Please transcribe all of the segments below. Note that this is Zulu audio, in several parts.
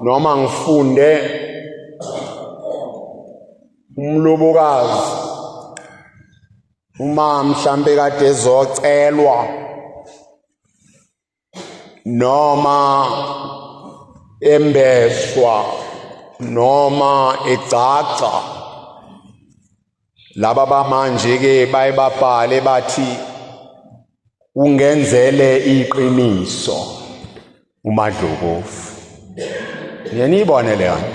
Noma ngifunde umlobokazi uma mhlambe kade ezocelwa noma embeswa noma egcagca, laba bamanje ke baye babhale bathi ungenzele iqiniso uMadlokovu. Yena ibone leyo nto,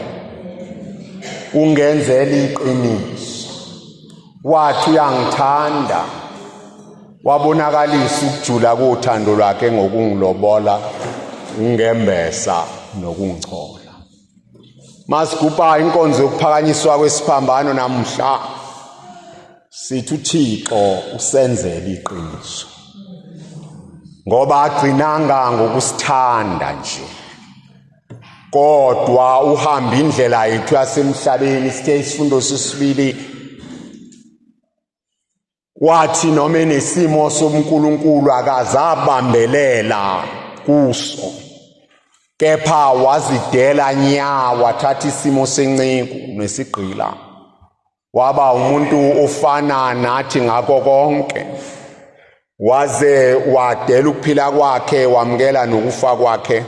ungenzela iqiniso, wathi uyangithanda, wabonakalisa ukujula kothando lwakhe ngokungilobola, ungembesa nokungichola. Masigubha inkonzo yokuphakanyiswa kwesiphambano namuhla, sithi uThixo usenzele iqiniso, ngoba agcinanga ngokusithanda nje, kodwa uhamba indlela yethu yasemhlabeni. Sithe isifundo sesibili, wathi noma enesimo sobuNkulunkulu akazabambelela kuso, kepha wazidela nya, wathatha isimo senceku nesigqila, waba umuntu ofana nathi ngakho konke, waze wadela ukuphila kwakhe, wamukela nokufa kwakhe,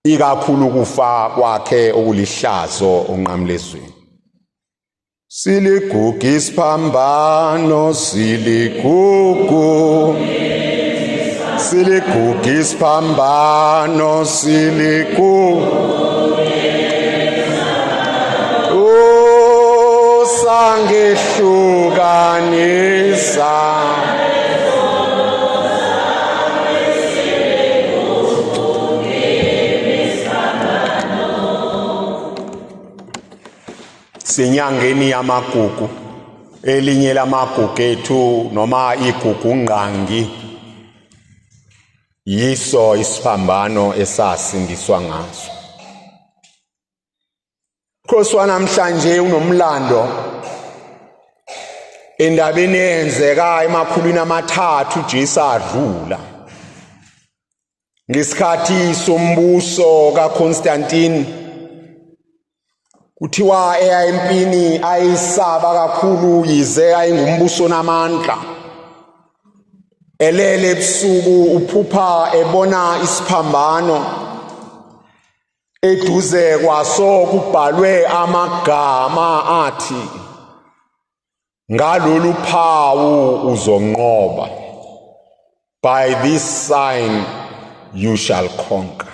ikakhulu ukufa kwakhe okulihlazo onqamlezweni. Siligugu isiphambano, siligugu, siligugu isiphambano, siligugu usangehlukanisa. Senyangeni yamagugu, elinye lamagugu ethu noma igugu ngqangi yiso isiphambano esasindiswa ngaso. Khosi wanamhlanje unomlando endabeni eyenzeka emakhulwini amathathu uJesu adlula, ngesikhathi sombuso kaConstantine. Kuthiwa eya empini ayisaba kakhulu, yize ayingumbuso namandla. Elele ebusuku uphupha ebona isiphambano, eduze kwaso kubhalwe amagama athi, ngalolu phawu uzonqoba, by this sign you shall conquer.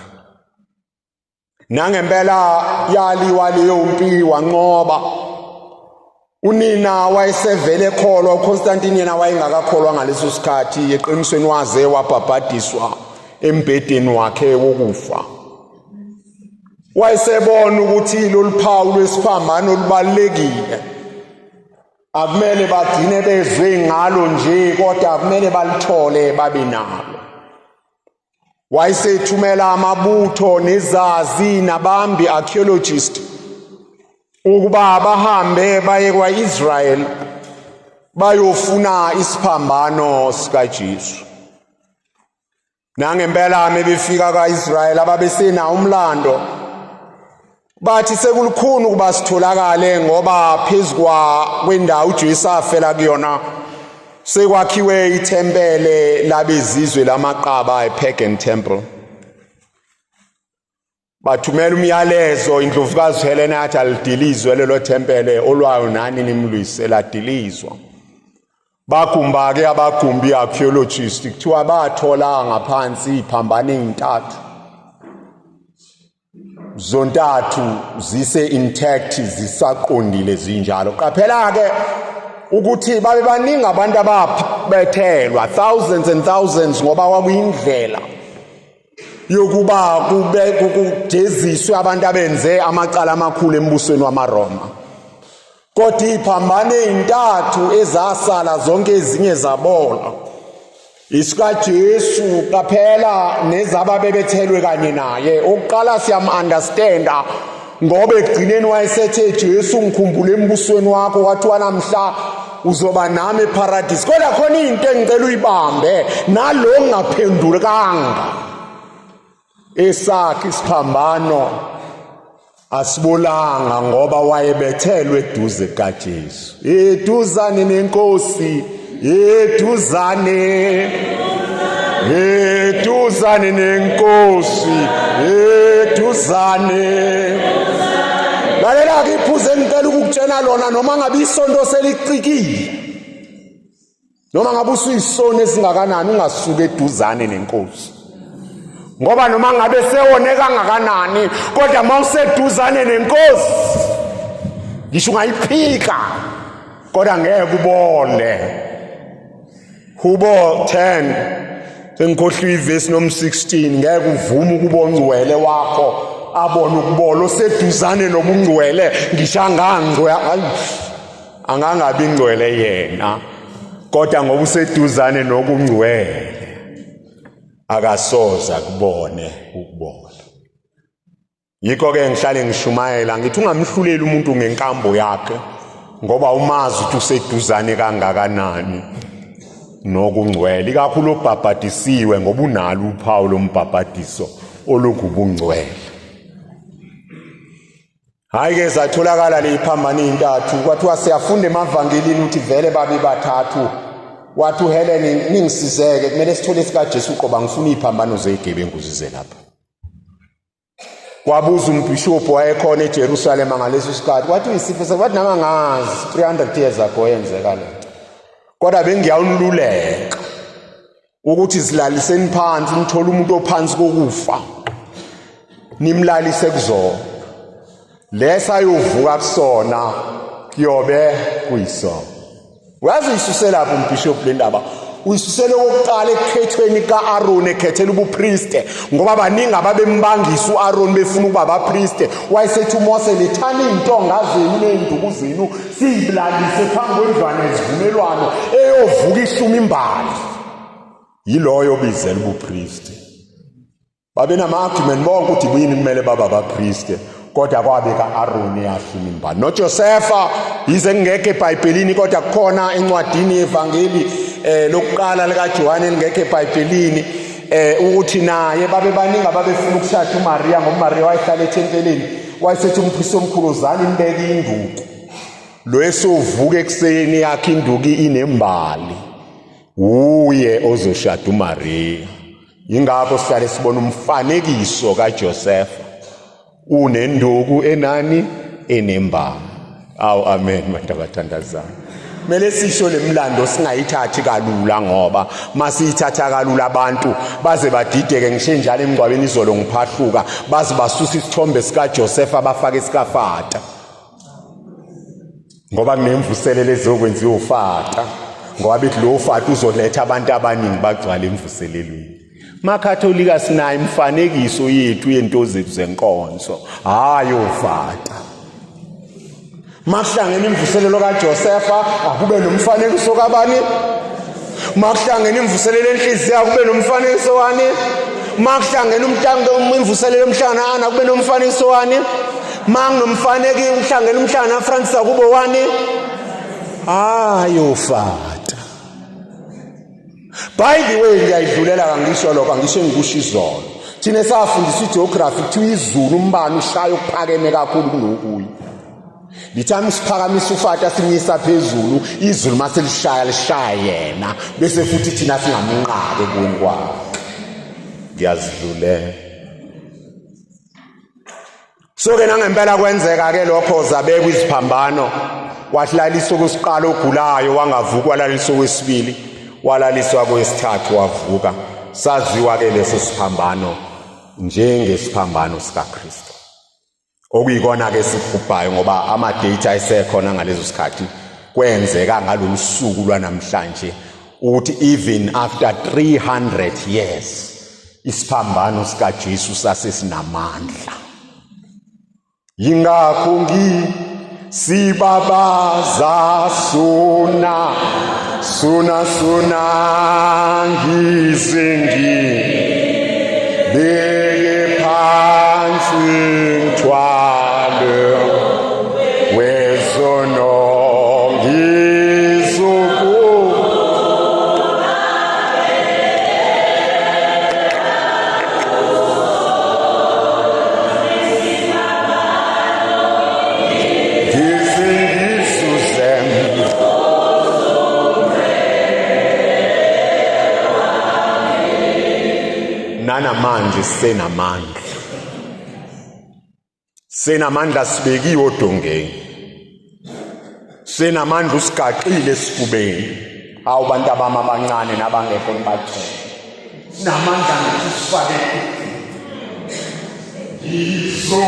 Nangempela yaliwa leyo mpi, wanqoba. Unina wayesevele ekholwa, uConstantine yena wayengakakholwa ngaleso sikhathi. Eqinisweni waze wabhabhadiswa embhedeni wakhe wokufa. Wayesebona ukuthi lolu phawu lwesiphambano lubalulekile, akumele bagcine bezwe ngalo nje, kodwa akumele balithole babe nalo. Wayesethumela amabutho nezazi nabambi archaeologist ukuba bahambe baye kwa-Israel bayofuna isiphambano sikaJesu. Nangempela mebefika kwa-Israel, ababesena umlando bathi sekulukhuni ukuba sitholakale, ngoba phezu kwendawo uJesu afela kuyona sekwakhiwe ithempele labezizwe lamaqaba, iPagan Temple. Bathumela umyalezo, indlovukazi Helena yathi alidilizwe lelo thempele olwayo nani nimlwise, ladilizwa. Bagumba ke abagumbi, archaeologist, kuthiwa bathola ngaphansi iphambano ezintathu, zontathu zise intact, zisaqondile zinjalo. Qaphela ke ukuthi babe baningi abantu ababethelwa, thousands and thousands, ngoba kwakuyindlela yokuba kube kujeziswe abantu abenze amacala amakhulu embusweni wamaRoma. Kodwa iphambano ezintathu ezasala, zonke ezinye zabola, isikaJesu. Qaphela nezaba bebethelwe kanye naye. Ukuqala siyam-understanda, ngoba ekugcineni wayesethe, Jesu, ngikhumbule embusweni wakho. Kwathiwa, namhla uzoba nami eparadisi. Kodwa khona into engicela uyibambe nalo ngingaphendulekanga. Esakhe isiphambano asibolanga ngoba wayebethelwe eduze kaJesu. Eduzane nenkosi, eduzane, eduzane nenkosi, eduzane. Lalela-ke iphuzu engicela ukukutshena lona, noma ngabe isonto selicikile, noma ngabe usuyisoni esingakanani, ungasuki eduzane nenkosi, ngoba noma ngabe sewone kangakanani, kodwa uma useduzane nenkosi, ngisho ungayiphika, kodwa ngeke ubone. Hubo 10, sengikhohlwe ivesi noma 16, ngeke uvume ukuba ongcwele wakho abone ukubola. Oseduzane nobungcwele, ngisho angangcwe, angangabi ngcwele yena, kodwa ngoba useduzane nokungcwele, akasoza kubone ukubola. Yikho-ke ngihlale ngishumayela ngithi ungamhluleli umuntu ngenkambo yakhe, ngoba umazi ukuthi useduzane kangakanani nokungcwele, ikakhulu obhabhadisiwe, ngoba unalo uphawu lombhabhadiso olungubungcwele. Hhayi-ke, zatholakala leyiphambano iy'ntathu, kwathiwa siyafunda emavangelini ukuthi vele babe bathathu. Wathi uHelen, ningisizeke, kumele sithole sikaJesu uqoba, ngifuna iy'phambano zey'gebengu zize lapha. Kwabuza umbhishobhi wayekhona eJerusalema ngaleso sikhathi, wathi uyisifo, wathi nami angazi, 300 years ago yenzeka lento, kodwa bengiyawuniluleka ukuthi zilaliseni phansi, nithole umuntu ophansi kokufa, nimlalise kuzona, lesa ayovuka kusona kuyobe kuyisona. Uyazi uyisusela phi umbhishobhi le ndaba? Uyisusele okokuqala ekukhethweni ka-Aroni, ekhethela ubupriste, ngoba baningi ababembangisa u-Aroni befuna ukuba abapriste. Wayesethi uMose, lethani iy'ntonga zenu ney'nduku zenu, siyilalise phambi kwendlwane yesivumelwano, eyovuka ihluma imbali yiloyo obizela ubupriste. Babenama-argument bonke ukuthi kuyini kumele babe abapriste, kodwa kwabe ka-Aroni yahluma imbali noJosefa, yize kungekho eBhayibhelini, kodwa kukhona encwadini yevangeli lokuqala likaJohane lingekho eBhayibhelini, ukuthi naye babe baningi ababefuna ukushada uMaria, ngoba uMaria wayehlala ethempelini. Wayesethi umpristi omkhulu, zani nibeke induku, lo esovuka ekuseni yakhe induku inembali, uye ozoshada uMaria. Yingakho sihlale sibona umfanekiso kaJosefa unenduku enani enembali. Awu, amen, bantu abathandazayo. Kumele sisho lemlando, singayithathi kalula, ngoba masiyithatha kalula abantu baze badideke. Ngisho njalo emngcwabeni izolo ngiphahluka, baze basusa isithombe sikaJosefa bafake sikaFata, ngoba kunemvuselelo ezokwenziwa uFata, ngoba bethi lo Fata uzoletha abantu abaningi bagcwale emvuselelweni. MaKatholika sinayo imifanekiso yethu yento zethu zenkonzo, hayi oFata. Makuhlangene imvuselelo kaJosefa, akube nomfanekiso kabani? Makuhlangene imvuselelo enhliziyo, akube nomfanekiso wani? Makuhlangene umntango imvuselelo emhlangana ana, kube nomfanekiso wani? Manginomfaneki umhlangene umhlangana Francis, akube wani? Hayi oFata. By the way, ngiyayidlulela, kangisho lokho, angisho engikusho izolo. Thina safundiswa igeography, kuthiwa izulu umbani ushaya okuphakeme kakhulu kunokuyi. Lithami siphakamisa uFata simisa phezulu, izulu mase lishaya lishaya yena, bese futhi thina singamnqaki ekweni kwakhe. Ngiyazidlulela. So-ke nangempela kwenzeka-ke lokho, zabekwa iziphambano, wahlaliswa kwesiqala ogulayo wangavuka, walaliswa kwesibili, walaliswa kwesithathu wavuka. Saziwa-ke leso siphambano njengesiphambano sikaKristu, okuyikona-ke sikugubhayo, ngoba ama-date ayesekhona ngalezo sikhathi kwenzeka ngalolu suku lwanamhlanje, ukuthi even after 300 years isiphambano sikaJesu sasesinamandla. Yingakho ngisibabaza sona sona sona, ngize ngibeke phansi mthwalo wezono, ngizoku Namanje senamandla, senamandla, sibekiwe odongeni, senamandla, usigaxile esifubeni. Awu bantu abami abancane nabangekho, nibachele, sinamandla ngithi sifake ngizo.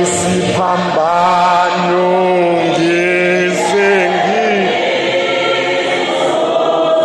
Isiphambano.